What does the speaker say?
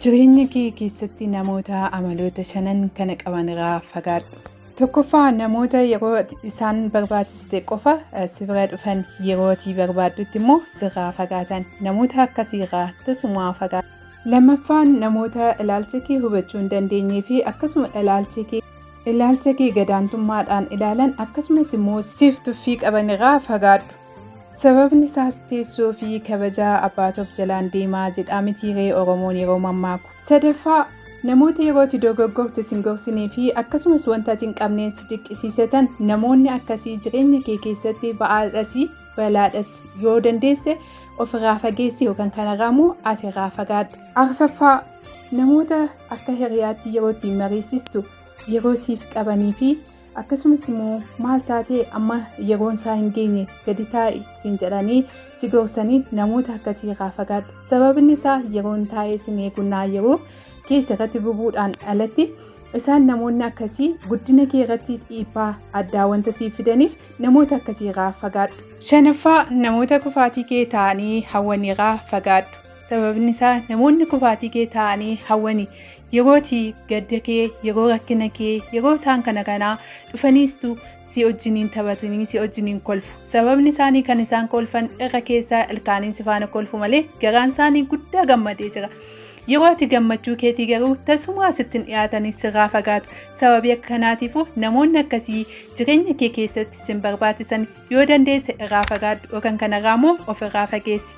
Jireenya kee keessatti namoota amaloota shanan kana qaban irraa fagaadhu. Tokkoffaa, namoota yeroo isaan barbaachiste qofa si bira dhufan, yeroo ati barbaaddutti immoo sirraa fagaatan, namoota akkasiirraa tasumaa fagaadhu. Lammaffaan, namoota ilaalcha kee hubachuu hin dandeenyee fi akkasuma ilaalcha kee gadaantummaadhaan ilaalan, akkasumas immoo siif tuffii qaban irraa fagaadhu. Sababni isaas teessoo fi kabajaa abbaatoof jalaan deemaa jedhaa mitiiree Oromoon yeroo mammaaku? Sadaffaa, namoota yeroo ati dogoggorte sin gorsinee fi akkasumas wanta ati hin qabneen si dirqisiisatan, namoonni akkasii jireenya kee keessatti ba'aadhas balaadhas. Yoo dandeesse ofirraa fageessi, yookaan kanarraa immoo ati irraa fagaadhu. Arfaffaa, namoota akka hiriyaatti yeroo ittiin mariisistu yeroo siif qabanii fi akkasumas immoo maal taatee, amma yeroon isaa hin geenye, gadi taa'i siin jedhanii si gorsanii, namoota akkasii irraa fagaadhu. Sababni isaa yeroon taa'ee sin eegunnaa yeroo keessa irratti gubuudhaan alatti, isaan namoonni akkasii guddina kee irratti dhiibbaa addaa wanta siif fidaniif namoota akkasii irraa fagaadhu. Shanaffaa, namoota kufaatii kee ta'anii hawwan irraa fagaadhu. Sababni isaa namoonni kufaatii kee ta'anii hawwani yerootii gadda kee, yeroo rakkina kee, yeroo isaan kana kanaa dhufaniistu si wajjiniin taphatanii si wajjiniin kolfu. Sababni isaanii kan isaan kolfan irra keessaa ilkaaniin si faana kolfu malee garaan isaanii guddaa gammadee jira. Yeroo ati gammachuu keetii garuu tasumaa sitti hin dhiyaatanii sirraa fagaatu. Sababii akkanaatiifuu namoonni akkasii jireenya kee keessatti sin barbaachisan. Yoo dandeesse irraa fagaadhu, yookaan kanarraa immoo of irraa fageessi.